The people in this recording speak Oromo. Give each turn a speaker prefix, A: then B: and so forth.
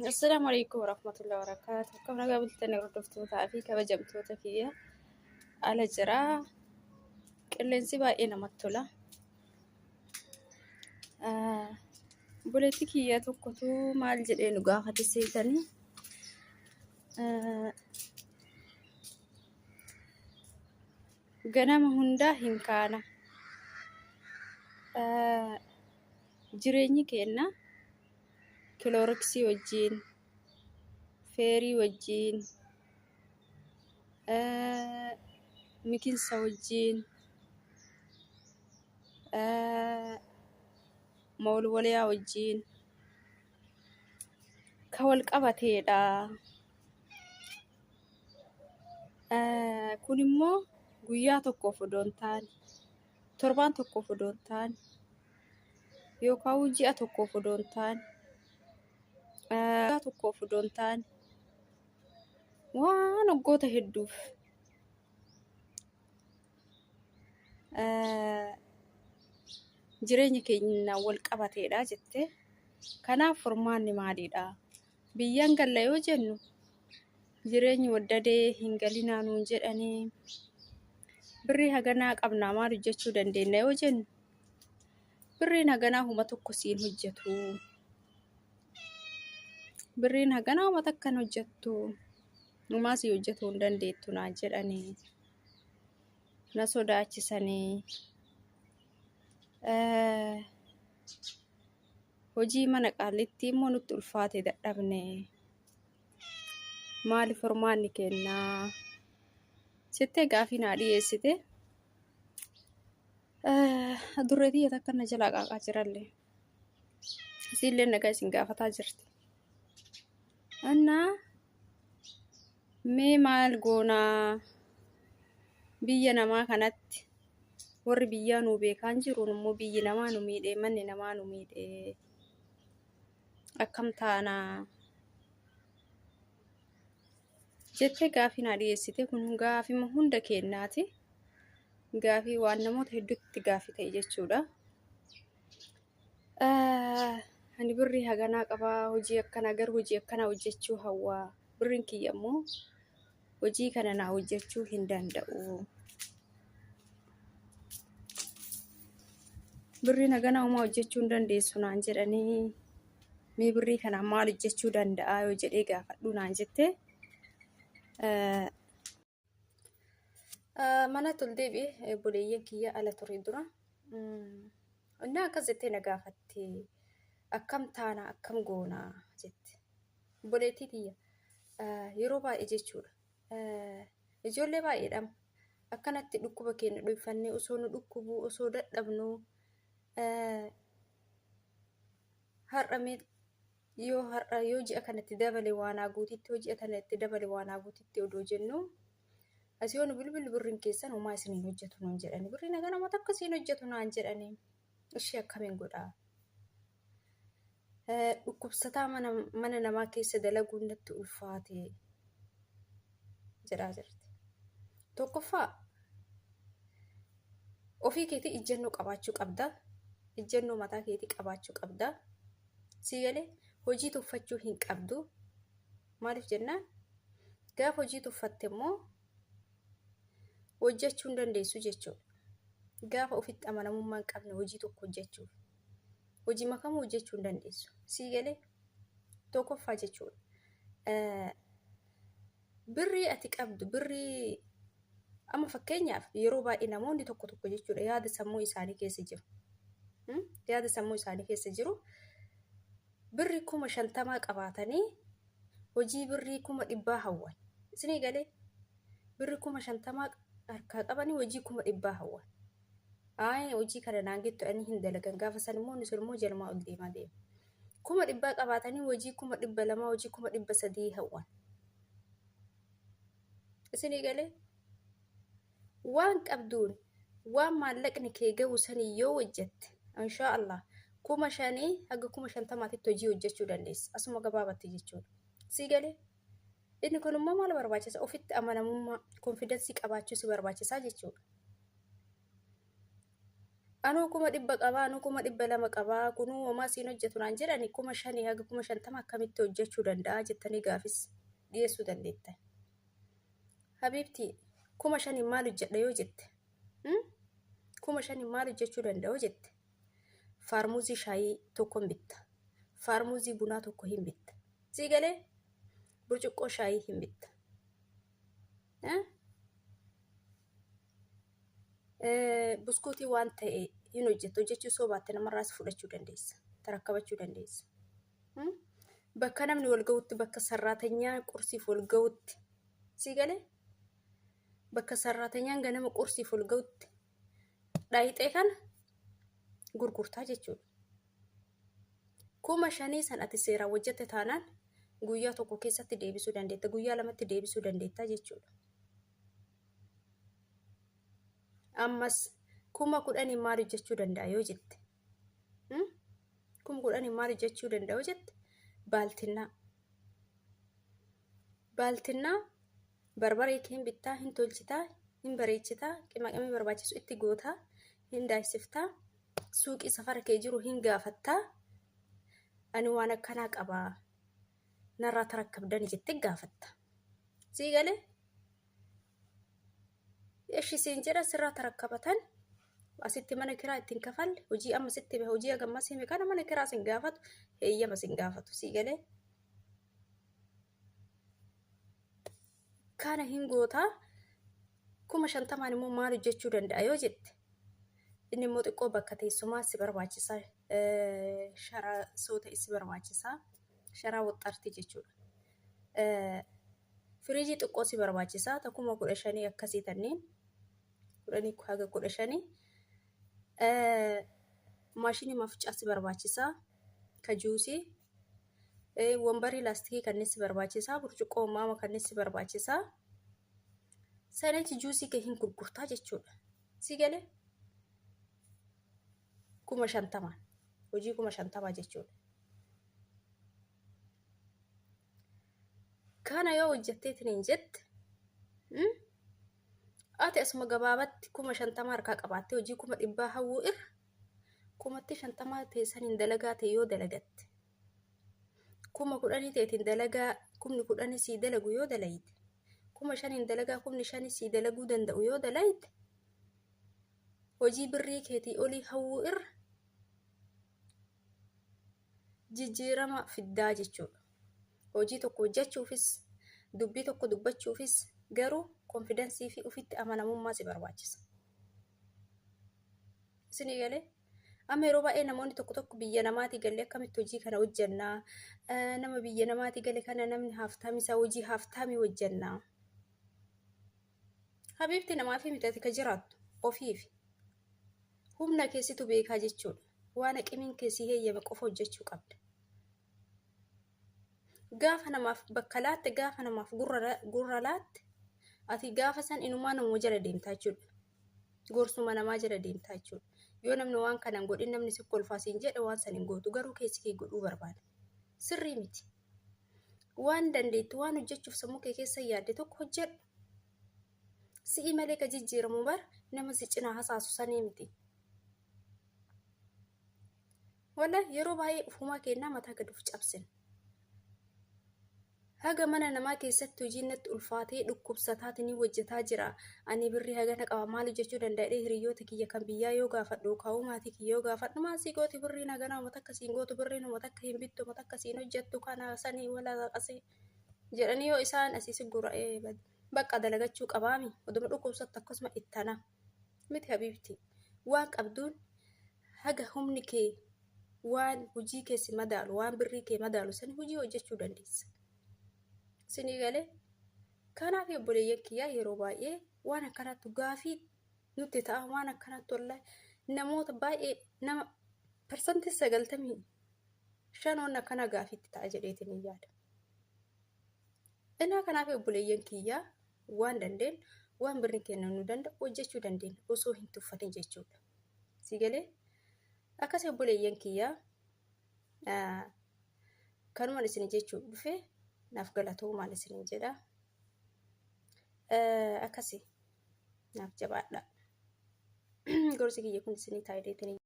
A: Assalaamu alaikum warahmatullahi wabarakatuh. Akkam nagaa bultanii hordoftootaa fi kabajamtoota kiyya ala jira. Qilleensi baay'ee namatti tola. Obboleetti kiyya tokkotu maal jedhee nu gaafate seetanii. Ganama hundaa hin kaana. Jireenyi keenna kilooriksii wajjiin, feerii wajjiin, mikinsa wajjiin, mawalwaliyaa wajjiin ka wal qabateedha. Kun immoo guyyaa tokkoof odoo hin taane, torbaan tokkoof odoo hin taane, yookaan ji'a tokkoof odoo hin taane, waggaa tokkoof odoo hin taane, waan waggoota hedduuf jireenya keenya wal qabateedha jette. Kanaaf furmaanni maaliidha? Biyyaan galla yoo jennu jireenyi waddadee hin galinaa nuun jedhanii birrii haganaa qabnaa maal hojjechuu dandeenya yoo jennu birriin haganaa huma tokko siin hojjetu. Birriin haganaa huma takka hin hojjettu. Humaa sii hojjetuu hin dandeettu naan jedhanii na sodaachisanii. Hojii mana qaallittii immoo nutti ulfaate dadhabne. Maali furmaanni kennaa? Jettee gaafii naa dhiyeessite. Adurree tiyya takka na jalaa qaaqaa jirallee. Isiillee nagaa isin gaafataa jirti. Annaa mee maal goonaa biyya namaa kanatti warri biyyaa nuu beekaan jiruun immoo biyyi namaa nu miidhee manni namaa nu miidhee akkam taanaa jettee gaafii naa dhiyeessite kun gaafima hunda keennaati. Gaafii waan namoota hedduutti gaafii ta'e jechuudha. Ani birrii haganaa qabaa hojii akkanaa garuu hojii akkanaa hojjechuu hawwaa birriin kiyya immoo hojii kana naa hojjechuu hin danda'u. Birriin haganaa homaa hojjechuu hin dandeessu naan jedhanii mee birrii kanaan maal hojjechuu danda'a yoo jedhee gaafadhu naan jette. Manatti ol deebi'e obboleeyyan kiyya ala ture dura. Innaa akkas jettee na gaafatte akkam taana akkam goona jette. Obboleettii tiyya yeroo baay'ee jechuudha. Ijoollee baay'eedhaan akkanatti dhukkuba keenya dhoyfannee osoo nu dhukkubuu osoo dadhabnuu har'a mee yoo har'a yoo ji'a kanatti dabale waan haa guutitti yoo ji'a tana itti dabale waan haa guutitti odoo jennu asii yoo nu bilbillu birriin keessan homaa isin hin hojjetu nuun jedhani birriin haga nama takka isin hojjetu naan jedhani ishee akkamiin godhaa dhukkubsataa mana mana namaa keessa dalaguun natti ulfaate jedhaa jirti. Tokkoffaa ofii keetii ijjannoo qabaachuu qabda. Ijjannoo mataa keetii qabaachuu qabda. Sii galee hojii tuffachuu hin qabdu. Maaliif jennaan gaafa hojii tuffatte immoo hojjechuu hin dandeessu jechuudha. Gaafa ofitti amanamummaa hin qabne hojii tokko hojjechuuf hojii makamuu hojjechuu hin dandeessu. Sii galee tokkoffaa jechuudha. Birrii ati qabdu birrii amma fakkeenyaaf yeroo baay'ee namoonni tokko tokko jechuudha yaada sammuu isaanii keessa jiru. Yaada sammuu isaanii keessa jiru birrii 50,000 qabaatanii hojii birrii 100,000 hawwan. Isinii galee birrii 50,000 harkaa qabanii hojii 100,000 hawwan. Ayi hojii kana naan gettu ani hin dalagan gaafa san immoo inni sun immoo jalumaa ol deemaa deema. 100,000 qabaatanii hojii 200,000 hojii 300,000 hawwan. Isinii galee waan qabduun waan maallaqni kee gahu sanii yoo hojjette inshaa Allah 5,000 haga 50,000tti hojii hojjechuu dandeessa. Asuma gabaabatti jechuudha. Sii galee inni kun immoo maal barbaachisa? Ofitti amanamummaa konfidansii qabaachuu si barbaachisaa jechuudha. Anuu 100,000 qabaa, anuu 200,000 qabaa, kunuu homaa siin hojjetu naan jedhani 5,000 haga 50,000 akkamitti hojjechuu danda'a jettanii gaafis dhiyeessuu dandeettan. Habiibtii 5,000 maal hojjedha yoo jette, 5,000 maal hojjechuu danda'a yoo jette, faarmuzii shaayii tokko hin bitta, faarmuzii bunaa tokko hin bitta. Sii galee burcuqqoo shaayii hin bitta. Buskuutii waan ta'e hin hojjettu, hojjechuu soo baatte namarraas fudhachuu dandeessa, tarakkabachuu dandeessa. Bakka namni wal ga'utti, bakka sarraatanyaa qursiif wal ga'utti, sii galee bakka sarraatanyaan ganama qursiif wal ga'utti dhaayixee kana gurgurtaa jechuudha. 5,000 san ati seeraan hojjette taanaan guyyaa tokko keessatti deebisuu dandeetta, guyyaa lamatti deebisuu dandeetta jechuudha. Ammas 10,000 maal hojjechuu danda'a yoo jette? 10,000 maal hojjechuu danda'a yoo jette? Baaltinnaa. Baaltinnaa barbaree kee hin bittaa, hin tolchitaa, hin bareechitaa, qimaqimii barbaachisu itti gootaa, hin daaysiftaa, suuqii safara kee jiru hin gaafattaa. Ani waan akkanaa qabaa narraa tarakkabdani jettee gaafatta. Sii galee? Eshi siin jedha sirraa tarakkabatan asitti mana kiraa ittiin kafalle hojii amma sitti hime hojii hagamma si hime kana mana kiraa sin gaafatu heeyyama sin gaafatu sii galee. Kana hin gootaa 50,000 immoo maal hojjechuu danda'a yoo jette inni immoo xiqqoo bakka teessumaa si barbaachisa sharaa soota si barbaachisa sharaa waxxarti jechuudha. Firiijii xiqqoo si barbaachisa ta 15,000 akkasii tanneen 10 haga 15 maashinii mafcaa si barbaachisa ka juusii wambarii laastikii kanneen si barbaachisa burcuqqoo maama kanneen si barbaachisa sanichi juusii kee hin gurgurtaa jechuudha. Si galee 50,000 hojii 50,000 jechuudha. Kana yoo hojjetteetiin hin jette ati asuma gabaabatti 50,000 harkaa qabaattee hojii 100,000 hawwuu irra 50,000 teessaniin dalagaa ta'e yoo dalagatte 10,000 teetiin dalagaa 10,000 sii dalagu yoo dalayte 5,000 dalagaa 5,000 sii dalaguu danda'u yoo dalayte hojii birrii keetii olii hawwuu irra jijjiirama fiddaa jechuudha. Hojii tokko hojjechuufis dubbii tokko dubbachuufis garuu konfidansii fi ofitti amanamummaa si barbaachisa. Isinii galee? Amma yeroo baay'ee namoonni tokko tokko biyya namaatii galee akkamitti hojii kana hojjannaa? Nama biyya namaatii gale kana namni haaftaamii isaa hojii haaftaamii hojjannaa. Habiibti namaafi miti ati ka jiraattu ofiifi. Humna kee situ beekaa jechuudha. Waan aqimiin kee si heeyyame qofa hojjechuu qabda. Gaafa namaaf bakka laatte, gaafa namaaf gurra laatte, ati gaafa san inumaa namuma jala deemtaa jechuudha. Gorsuma namaa jala deemtaa jechuudha. Yoo namni waan kana hin godhin namni si kolfaa siin jedhe waan san hin gootu garuu keessi kee godhuu barbaada. Sirrii miti. Waan dandeettu waan hojjechuuf sammuu kee keessa yaadde tokko hojjedhu. Si'i malee ka jijjiiramu bar nama si cinaa hasaasu sanii miti. Wallahi yeroo baay'ee ufumaa kennaa mataa gad of cabsina. Haga mana namaa keessatti hojiin natti ulfaatee dhukkubsataati ni hojjetaa jira. Ani birrii hagana qaba maal hojjechuu danda'ee hiriyoota kiyya kan biyyaa yoo gaafadhu kaa'uu maatii kiyya yoo gaafadhu maal sii gooti birriin haganaa uummata akka siin gootu birriin uummata akka hin bittu uummata akka siin hojjettu kana sanii wala qasii jedhanii yoo isaan asii si gura'ee bakka dalagachuu qabaami oduma dhukkubsattu akkasuma ittana miti habiibti waan qabduun haga humni kee waan hojii kee si madaalu waan birrii kee madaalu san hojii hojjechuu dandeessa. Sinii galee kanaaf obboleeyyan kiyyaa yeroo baay'ee waan akkanaatti gaafii nutti ta'a waan akkanaatti wallahi namoota baay'ee nama 95% waan akkanaa gaafiitti ta'a jedheetiin hin yaada. Innaa kanaaf obboleeyyan kiyyaa waan dandeenyu waan birri keenya nu danda'u hojjechuu dandeenya osoo hin tuffatin jechuudha. Si galee akkasii obboleeyyan kiyyaa kanumaan isin jechuu dhufe naaf galatoomaan isin jedha. Akkasii naaf jabaadha. Gorsi kiyya kun isinii taayideetiin.